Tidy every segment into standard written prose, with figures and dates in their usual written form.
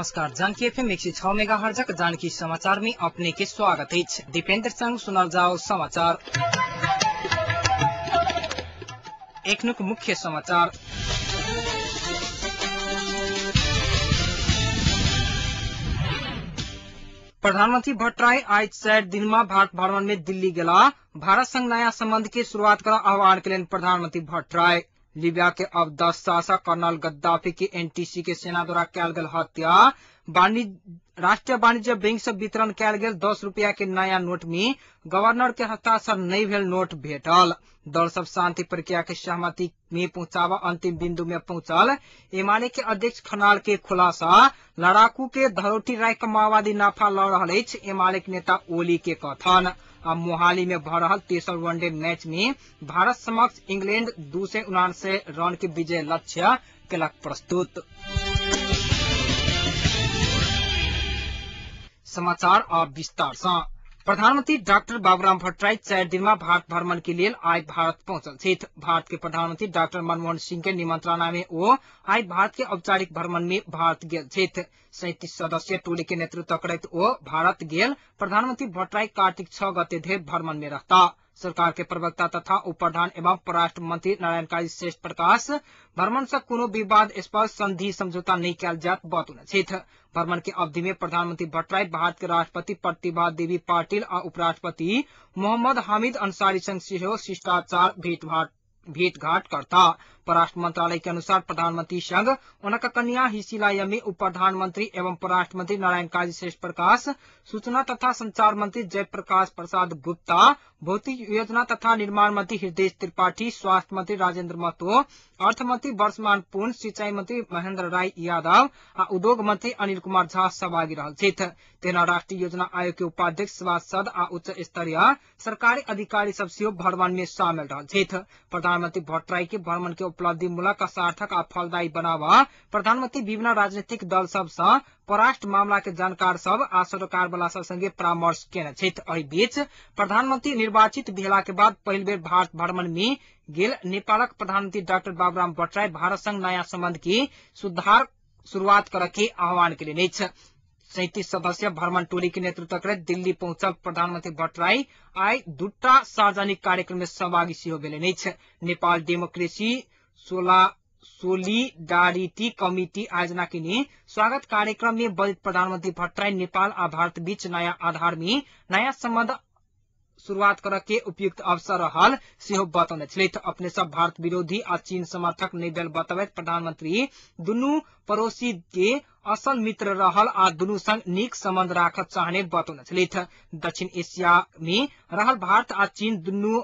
नमस्कार, जानकी एफएम 106 मेगाहर्जक जानकी समाचार में अपने के स्वागत अछि। दीपेंद्र संग सुनल जाओ समाचार। एखनुक मुख्य समाचार। प्रधानमंत्री भट्टराई आज 4 दिन में भारत भ्रमण में दिल्ली गेला। भारत संग नया संबंध के शुरुआत कर आह्वान केलनि प्रधानमंत्री भट्टराई। लीबिया के अब 10 शासक कर्नल गद्दाफी के एनटीसी के सेना द्वारा कयल गेल हत्या। राष्ट्रीय वाणिज्य बैंक से वितरण कयल गेल 10 रुपया के नया नोट में गवर्नर के हस्ताक्षर नहीं भेल नोट भेटल। दल सब शांति प्रक्रिया के सहमति में पहुंचावा अंतिम बिंदु में पहुंचल। एमाले के अध्यक्ष खनाल के खुलासा। लड़ाकू के धरोटी राय के माओवादी नाफा ल रहल अछि, एमाले के नेता ओली के कथन। आ मोहाली में भ रहल तेसर वनडे मैच में भारत समक्ष इंग्लैंड 279 रन के विजय लक्ष्य केलक प्रस्तुत। समाचार अब विस्तार से। प्रधानमंत्री डॉक्टर बाबूराम भट्टराई 4 दिन में भारत भ्रमण के लिए आज भारत पहुंचल छथि। भारत के प्रधानमंत्री डॉक्टर मनमोहन सिंह के निमंत्रणा में ओ आज भारत के औपचारिक भ्रमण में भारत गेल छथि। 37 सदस्यीय टोली के नेतृत्व करैत ओ भारत गेल प्रधानमंत्री भट्टराई कार्तिक 6 गते धरि भ्रमण में रहता। सरकार के प्रवक्ता तथा उप प्रधान एवं परराष्ट्र मंत्री नारायण काजी श्रेष्ठ प्रकाश भ्रमण से कोनो विवादास्पद संधि समझौता नहीं कयल जायत बतौने छथि। भ्रमण के अवधि में प्रधानमंत्री भट्टराई भारत के राष्ट्रपति प्रतिभा देवी पाटिल आ उपराष्ट्रपति मोहम्मद हामिद अंसारी संग सेहो शिष्टाचार भेंटघाट करता। परराष्ट्र मंत्रालय के अनुसार प्रधानमंत्री संग उनका कन्या हिसिला यमी, उप प्रधानमंत्री एवं परराष्ट्र मंत्री नारायण काजी श्रेष्ठ प्रकाश, सूचना तथा संचार मंत्री जयप्रकाश प्रसाद गुप्ता, भौतिक योजना तथा निर्माण मंत्री हृदय त्रिपाठी, स्वास्थ्य मंत्री राजेंद्र महतो, अर्थ मंत्री वर्षमान पुन, सिंचाई मंत्री महेंद्र राय यादव आ उद्योग मंत्री अनिल कुमार झा सहभागी रहल छथि। तेना राष्ट्रीय योजना आयोग के उपाध्यक्ष, सभासद आ उच्च स्तरीय सरकारी अधिकारी सब सेहो भ्रमण में शामिल रहल छथि। प्रधानमंत्री भट्टराई के भ्रमण के उपलब्धि मूलक, सार्थक आ फलदायी बनावा प्रधानमंत्री विभिन्न राजनीतिक दल सब सँ परराष्ट्र मामला के जानकार सब आ सरोकार वाला सब संगे परामर्श केने छथि। एहि बीच प्रधानमंत्री निर्वाचित भेला के बाद पहिल बेर भारत भ्रमण में गेल नेपालक प्रधानमंत्री डॉक्टर बाबूराम भट्टराई भारत संग नया संबंध की सुधार शुरुआत करे के आह्वान केलनि अछि। 37 सदस्य भ्रमण टोली के नेतृत्व करैत दिल्ली पहुंचल प्रधानमंत्री भट्टराई आइ दूटा सार्वजनिक कार्यक्रम में सहभागी सेहो भेलनि अछि। नेपाल डेमोक्रेसी सोलिडारिटी कमिटी आयोजना केने स्वागत कार्यक्रम में बजैत प्रधानमंत्री भट्टराई नेपाल आ भारत बीच नया आधार में नया संबंध शुरुआत करे के उपयुक्त अवसर रहल सेहो बतौने छलथि। अपने सब भारत विरोधी आ चीन समर्थक नहि भेल बतबैत प्रधानमंत्री दुनू पड़ोसी के असल मित्र रहल आ दुनू संग नीक संबंध राखऽ चाहने बतौने छलथि। दक्षिण एशिया में रहल भारत आ चीन दुनू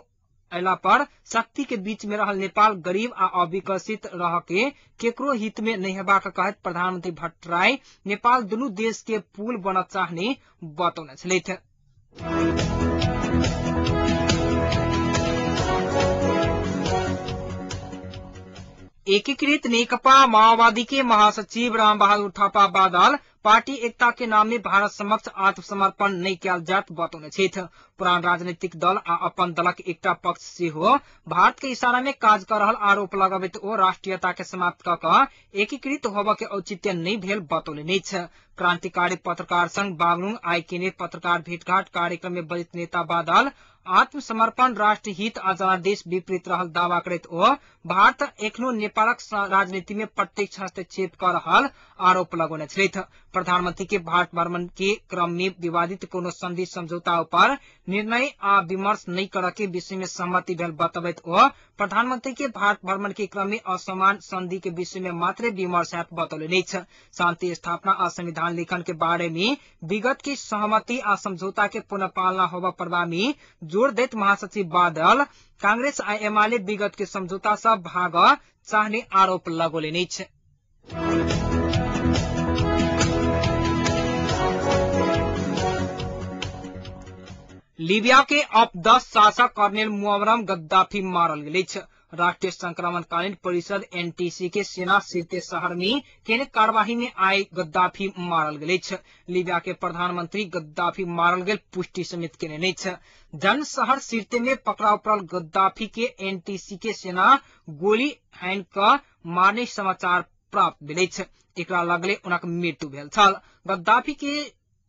अयला पर शक्ति के बीच में रहल नेपाल गरीब आ अविकसित रह के केकरो हित में नहीं हेबाक कहैत प्रधानमंत्री भट्टराई नेपाल दुनू देश के पुल बनऽ चाहने बतौने छलथि। एकीकृत नेकपा माओवादी के महासचिव रामबहादुर थापा बादल पार्टी एकता के नाम में भारत समक्ष आत्मसमर्पण नहीं कयल जायत बतौने छथि। पुरान राजनीतिक दल आ अपन दलक एकटा पक्ष सेहो भारत के इशारा में काज कर रहल आरोप लगबैत ओ राष्ट्रीयता के समाप्त क क एकीकृत होबय के औचित्य नहीं भेल बतौलनि अछि। क्रांतिकारी पत्रकार संघ बागलुंग आइ केने पत्रकार भेंटघाट कार्यक्रम में बजैत नेता बादल आत्मसमर्पण राष्ट्रहित आ जनादेश विपरीत रहल दावा करैत ओ भारत एखनो नेपालक राजनीति में प्रत्यक्ष हस्तक्षेप कर रहल आरोप लगौने छलथि। प्रधानमंत्री के भारत भ्रमण के क्रम में विवादित कोनो संधि समझौता पर निर्णय आ विमर्श नहीं करे के विषय में सहमति भेल बतबैत ओ प्रधानमंत्री के भारत भ्रमण के क्रम में असमान संधि के विषय में मात्र विमर्श हैत बतौलनि अछि। शांति स्थापना आ संविधान लेखन के बारे में विगत के सहमति आ समझौता के पुनः पालना होबय पड़बा में जोर दैत महासचिव बादल कांग्रेस आ एमाले विगत के समझौता से भाग चाहने आरोप लगौलनि अछि। लीबिया के अब 10 शासक कर्नल मुअम्मर गद्दाफी मारल गेल अछि। राष्ट्रीय संक्रमणकालीन परिषद एनटीसी के सेना सिरते शहर में केने कार्यवाही में आइ गद्दाफी मारल गेल अछि। लीबिया के प्रधानमंत्री गद्दाफी मारल गेल पुष्टि समेत केने अछि। जन शहर सिरते में पकड़ाव पड़ल गद्दाफी के एनटीसी के सेना गोली हानि क मारने समाचार प्राप्त भेल अछि। एकरा लगले हुनक मृत्यु भेल छल। गद्दाफी के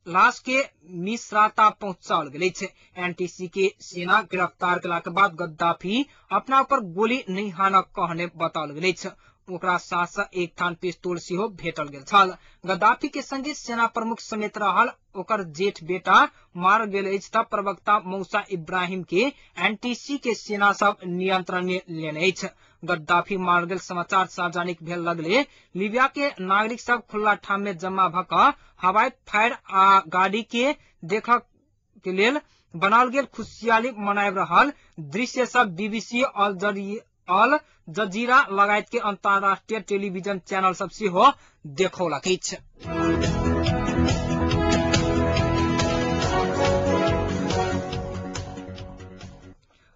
लाश के मिसराता पहुंचाओल गेल अछि। एनटीसी के सेना गिरफ्तार केला के बाद गद्दाफी अपना पर गोली नहि हानक कहने बताओल गेल अछि। ओकरा साथ से एक थान पिस्तौल सेहो भेटल गेल छल। गद्दाफी के संगे सेना प्रमुख समेत रहल ओकर जेठ बेटा मारल गेल अछि त प्रवक्ता मौसा इब्राहिम के एनटीसी के सेना सब नियंत्रण में लेने अछि। गद्दाफी मारल गेल समाचार सार्वजनिक भेल लगले लीबिया के नागरिक सब खुला ठाम में जमा भ क हवाई फायर आ गाड़ी के देखक के लेल बनाओल गेल खुशियाली मनाबि रहल दृश्य सब बीबीसी, अल जजीरा लगायत के अंतर्राष्ट्रीय टेलीविजन चैनल सब सेहो देखौलक अछि।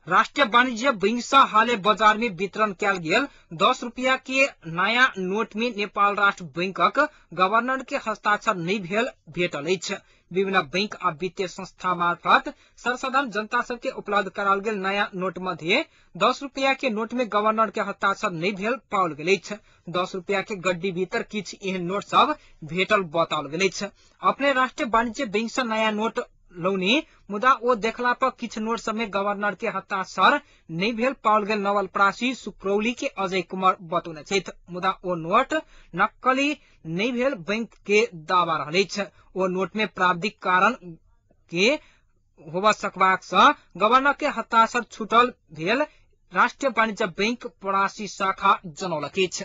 राष्ट्रिय वाणिज्य बैंक से हाले बाजार में वितरण कयल गेल 10 रुपया के नया नोट में नेपाल राष्ट्र बैंकक गवर्नर के हस्ताक्षर नहि भेल भेटल अछि। विभिन्न बैंक आ वित्तीय संस्था मार्फत सर्वसाधारण जनता सबके उपलब्ध कराओल गेल नया नोट मध्ये 10 रुपया के नोट में गवर्नर के हस्ताक्षर नहि भेल पाओल गेल अछि। 10 रुपया के गड्डी भीतर किछु एहन नोट सब भेटल बताओल गेल अछि। अपने राष्ट्रीय वाणिज्य बैंक से नया नोट लौनी मुदा ओ देखला पर किछु नोट सब में गवर्नर के हस्ताक्षर नहि भेल पाओल गेल नवलपरासी सुक्रौली के अजय कुमार बतौने छथि। मुदा ओ नोट नक्कली नहि भेल बैंक के दावा रहल अछि। ओ नोट में प्राविधिक कारण के होबय सकबाक सँ गवर्नर के हस्ताक्षर छूटल भेल राष्ट्रीय वाणिज्य बैंक परासी शाखा जनौलक अछि।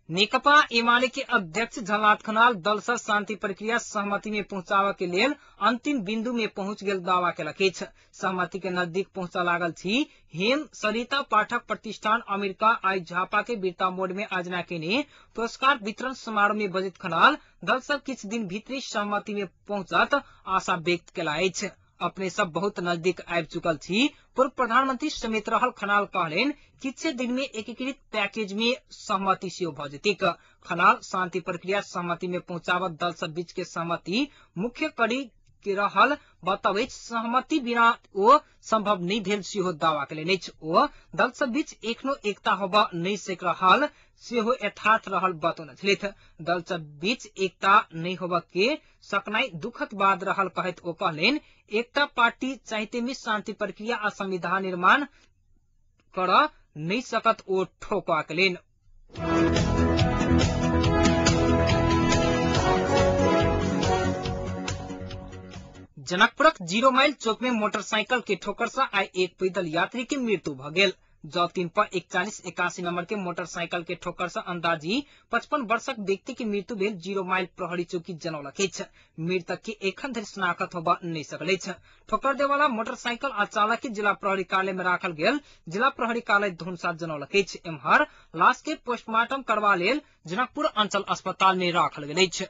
नेकपा एमाले के अध्यक्ष झलनाथ खनाल दल से शांति प्रक्रिया सहमति में पहुंचावे के लेल अंतिम बिंदु में पहुंच गेल दावा केलक अछि। सहमति के नजदीक पहुंचा लागल छी हेम सरिता पाठक प्रतिष्ठान अमेरिका आई झापा के बिरता मोड़ में आयोजना केने पुरस्कार वितरण समारोह में बजैत खनाल दल सब किछु दिन भीतरी सहमति में पहुंचत आशा व्यक्त केला अछि। अपने सब बहुत नजदीक आबि चुकल छी। पूर्व प्रधानमंत्री समेत रहल खनाल कहलनि किछु दिन में एकीकृत पैकेज में सहमति सेहो भ जेतैक। खनाल शांति प्रक्रिया सहमति में पहुंचावत दल सब बीच के सहमति मुख्य कड़ी के रहल बतबैत सहमति बिना ओ संभव नहि भेल सेहो दावा केलनि अछि। ओ दल सब बीच एखनो एकता होबय नहि सकि रहल सेहो यथार्थ रहल बतौने छलथि। दल सब बीच एकता नहि होबय के सकनाइ दुखद बात रहल कहैत ओ कहलनि एकता पार्टी चाहते में शांति प्रक्रिया आ संविधान निर्माण कर नहि सकत ओ ठोकवा केलनि। जनकपुरक 0 माइल चौक में मोटरसाइकिल के ठोकर से आइ एक पैदल यात्री के मृत्यु भ गेल। जौ 3 पर 4181 नंबर के मोटरसाइकिल के ठोकर से अंदाजी 55 वर्षक व्यक्ति के मृत्यु भेल 0 माइल प्रहरी चौकी जनौलक अछि। मृतक के एखन धरि शनाखत होबय नहि सकल अछि। ठोकर देवाला मोटरसाइकिल आ चालक के जिला प्रहरी कार्यालय में राखल गेल जिला प्रहरी कार्यालय धनुषा जनौलक अछि। एम्हर लाश के पोस्टमार्टम करबा लेल जनकपुर अंचल अस्पताल में राखल गेल अछि।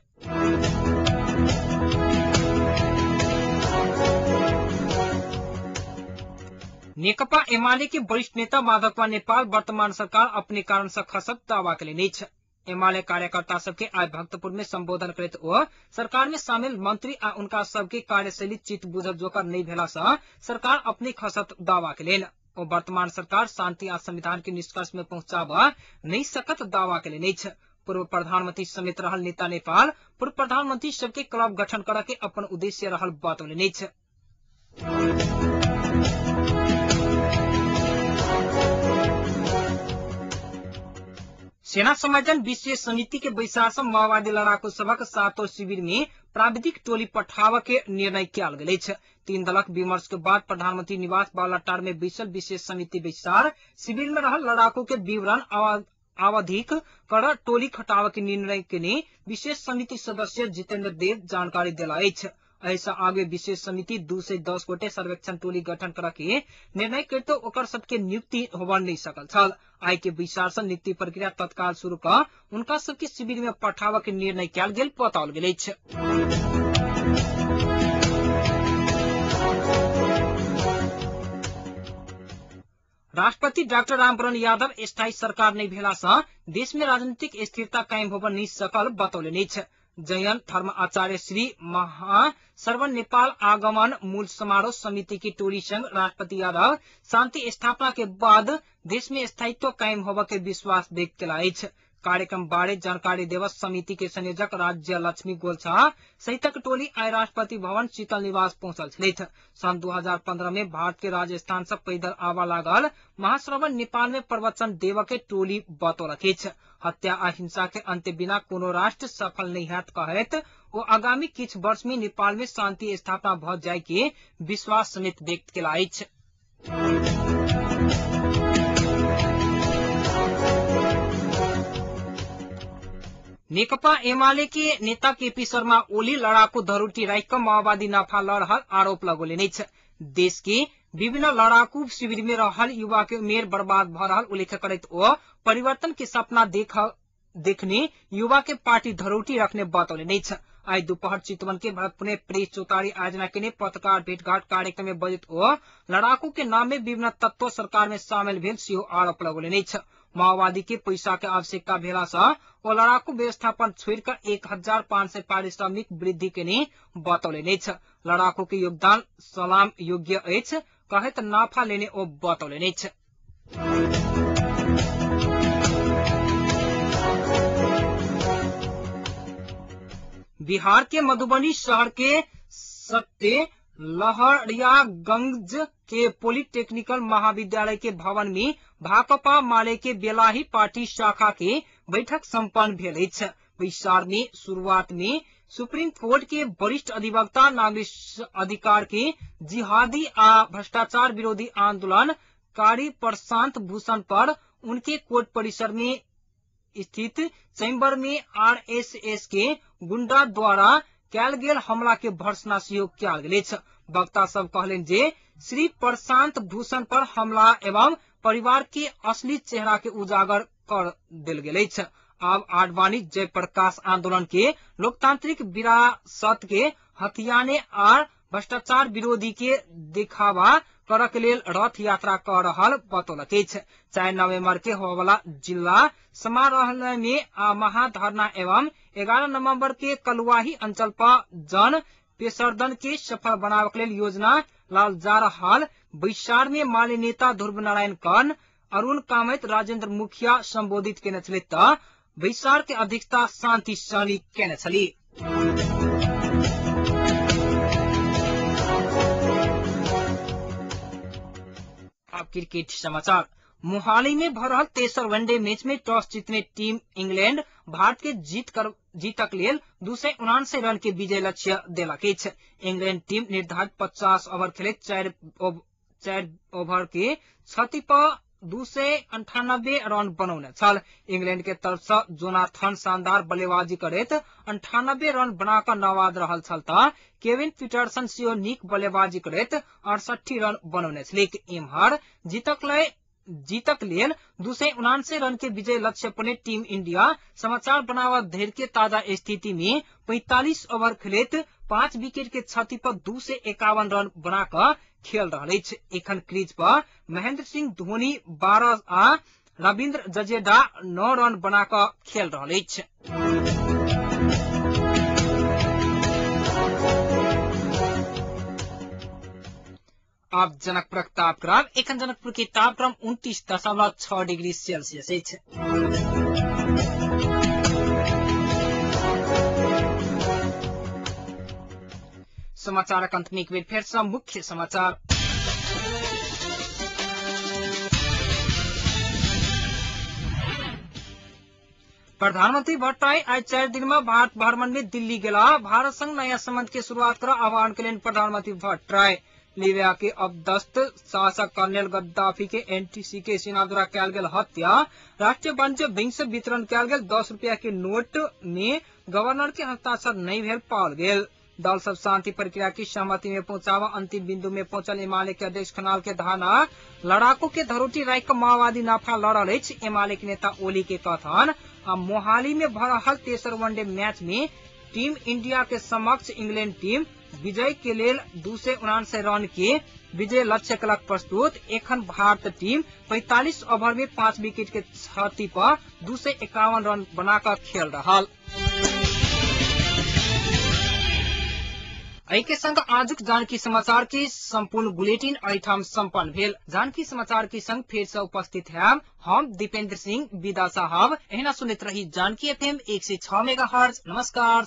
नेकपा एमाले के वरिष्ठ नेता माधव कुमार नेपाल वर्तमान सरकार अपने कारण से खसत दावा केलनि अछि। एमाले कार्यकर्ता सबके आइ भक्तपुर में संबोधन करैत ओ सरकार में शामिल मंत्री आ उनका सबके कार्यशैली चित बुझल जोकर नहि भेला से सरकार अपने खसत दावा केलनि। ओ वर्तमान सरकार शांति आ संविधान के निष्कर्ष में पहुंचाबऽ नहि सकत दावा केलनि अछि। पूर्व प्रधानमंत्री समेत रहल नेता नेपाल पूर्व प्रधानमंत्री सबके क्लब गठन करऽ के अपन उद्देश्य रहल बतौलनि अछि। सेना समायोजन विशेष समिति के बैसार से माओवादी लड़ाकू सभक सातों शिविर में प्राविधिक टोली पठाबऽ के निर्णय कयल गेल अछि। 3 दलक विमर्श के बाद प्रधानमंत्री निवास बालाटार में बैसल विशेष समिति बैसार शिविर में रहल लड़ाकू के विवरण आवधिक कर टोली खटाबऽ के निर्णय केने विशेष समिति सदस्य जितेंद्र देव जानकारी देला अछि। एहिसँ आगे विशेष समिति 210 गोटे सर्वेक्षण टोली गठन कर के निर्णय करितो ओकर सबके नियुक्ति होबय नहि सकल छल। आइ के बैसार से नियुक्ति प्रक्रिया तत्काल शुरू क उनका सबके शिविर में पठाबऽ के निर्णय कयल गेल बताओल गेल अछि। राष्ट्रपति डाक्टर रामवरण यादव स्थायी सरकार नहि भेला सँ देश में राजनीतिक स्थिरता कायम होबय नहि सकल बतौलनि अछि। जयन धर्म आचार्य श्री महाश्रवण नेपाल आगमन मूल समारोह समिति की टोली संग राष्ट्रपति यादव शांति स्थापना के बाद देश में स्थायित्व कायम होबे के विश्वास व्यक्त केला अछि। कार्यक्रम बारे जानकारी देवस समिति के संयोजक राज्य लक्ष्मी गोल्छा सहितक टोली आइ राष्ट्रपति भवन शीतल निवास पहुंचल छलथि। सन 2015 में भारत के राजस्थान से पैदल आवा लागल महाश्रवण नेपाल में प्रवचन देव के टोली बतौलक अछि। हत्या आ हिंसा के अंत बिना कोनो राष्ट्र सफल नहीं हैत कहैत ओ आगामी किछु वर्ष में नेपाल में शांति स्थापना भ जाय के विश्वास समेत व्यक्त केला अछि। नेकपा एमाले के नेता केपी शर्मा ओली लड़ाकू धरोटी राखि क माओवादी नाफा ल रहल आरोप लगौलनि अछि। देश के विभिन्न लड़ाकू शिविर में रहल युवा के उमेर बर्बाद भ रहल उल्लेख करैत ओ परिवर्तन के सपना देखने युवा के पार्टी धरोटी रखने बतौलनि अछि। आइ दोपहर चितवन के भरतपुर में प्रेस चौतारी आयोजना केने पत्रकार भेंटघाट कार्यक्रम में बजैत ओ लड़ाकू के नाम में विभिन्न तत्व सरकार में शामिल भेल सेहो आरोप लगौलनि अछि। माओवादी के पैसा के आवश्यकता भेला से ओ लड़ाकू व्यवस्थापन छोड़ कर 1500 पारिश्रमिक वृद्धि केने बतौलनि अछि। लड़ाकू के योगदान सलाम योग्य अछि कहैत नाफा लेने ओ बतौलनि अछि। बिहार के मधुबनी शहर के सट्टे लहरियागंज के पॉलिटेक्निकल महाविद्यालय के भवन में भाकपा माले के बेलाही पार्टी शाखा के बैठक संपन्न भेल अछि। बैसार में शुरुआत में सुप्रीम कोर्ट के वरिष्ठ अधिवक्ता नागरिक अधिकार के जिहादी आ भ्रष्टाचार विरोधी आंदोलन कारी प्रशांत भूषण पर उनके कोर्ट परिसर में स्थित चैम्बर में आरएसएस के गुंडा द्वारा कैल गेल हमला के भर्त्सना सेहो कयल गेल अछि। वक्ता सब कहलनि जे श्री प्रशांत भूषण पर हमला एवं परिवार के असली चेहरा के उजागर कर देल गेल अछि। आब आडवाणी जयप्रकाश आंदोलन के लोकतांत्रिक विरासत के हथियाने आर भ्रष्टाचार विरोधी के दिखावा करक के लेल रथ यात्रा कर रहल बतौलक अछि। 4 नवंबर के होबयवला जिला समारोह में आ महाधरना एवं 11 नवंबर के कलुआही अंचल पर जन पेशर्दन के सफल बनावे के लेल योजना लाल जा रहल बैसार में माले नेता ध्रुव नारायण कर्ण, अरुण कामत, राजेंद्र मुखिया संबोधित केने छलथि त बैसार के अध्यक्षता शांति सहनी केने छली। अब क्रिकेट समाचार। मोहाली में भ रहल तेसर वनडे मैच में टॉस जीतने टीम इंग्लैंड भारत के जीतक लेल 279 रन के विजय लक्ष्य देलक अछि। इंग्लैंड टीम निर्धारित 50 ओवर खेलैत 4 ओवर के क्षति पर 298 रन बनौने छल। इंग्लैंड के तरफ से जोनाथन शानदार बल्लेबाजी करैत 98 रन बनाकर नवाद रहल छल त केविन पीटरसन सेहो नीक बल्लेबाजी करैत 68 रन बनौने छलैक। एम्हर जीतक लेल 279 रन के विजय लक्ष्य पर टीम इंडिया समाचार बनावा धैर्य के ताजा स्थिति में 45 ओवर खेलैत 5 विकेट के क्षति पर 251 रन बनाकर खेल रहल अछि। एखन क्रीज पर महेंद्र सिंह धोनी 12 आ रविन्द्र जडेजा 9 रन बनाकर खेल रहल अछि। अब जनकपुरक तापक्रम। एखन जनकपुर के तापक्रम 29.6 डिग्री सेल्सियस अछि। समाचारक अंत में एक बेर फेर सँ मुख्य समाचार। प्रधानमंत्री भट्टराई आइ 4 दिन में भारत भ्रमण में दिल्ली गेला। भारत संग नया संबंध के शुरुआत कर आह्वान केलनि प्रधानमंत्री भट्टराई। लीबिया के अपदस्थ शासक कर्नल गद्दाफी के एनटीसी के सेना द्वारा कयल गेल हत्या। राष्ट्रीय वाणिज्य बैंक से वितरण कयल गेल 10 रुपया के नोट में गवर्नर के हस्ताक्षर नहीं भेल पाओल गेल। दल सब शांति प्रक्रिया की सहमति में पहुंचावा अंतिम बिंदु में पहुंचल एमाले के अध्यक्ष खनाल के धारणा। लड़ाकू के धरोटी राखि क माओवादी नाफा लड़ल अछि एमाले के नेता ओली के कथन। आ मोहाली में भ रहल तेसर वनडे मैच में टीम इंडिया के समक्ष इंग्लैंड टीम विजय के लेल 279 रन के विजय लक्ष्य कलक प्रस्तुत। एखन भारत टीम 45 ओवर में 5 विकेट के क्षति पर 251 रन बनाकर खेल रहल। एहि के संग आजुक जानकी समाचार के संपूर्ण बुलेटिन एहिठाम संपन्न भेल। जानकी समाचार के संग फेर से उपस्थित है हम दीपेंद्र सिंह विदा साहब। एहिना सुनैत रही जानकी एफएम 106 मेगाहर्ट्ज। नमस्कार।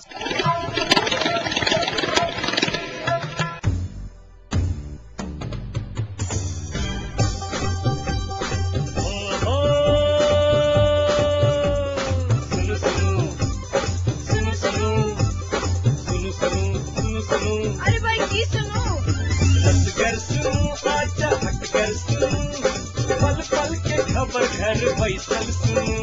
अरे भाई की सुनू, सुनू आजा हटकर सुनू, पल पल के खबर घर बैसल सुनू।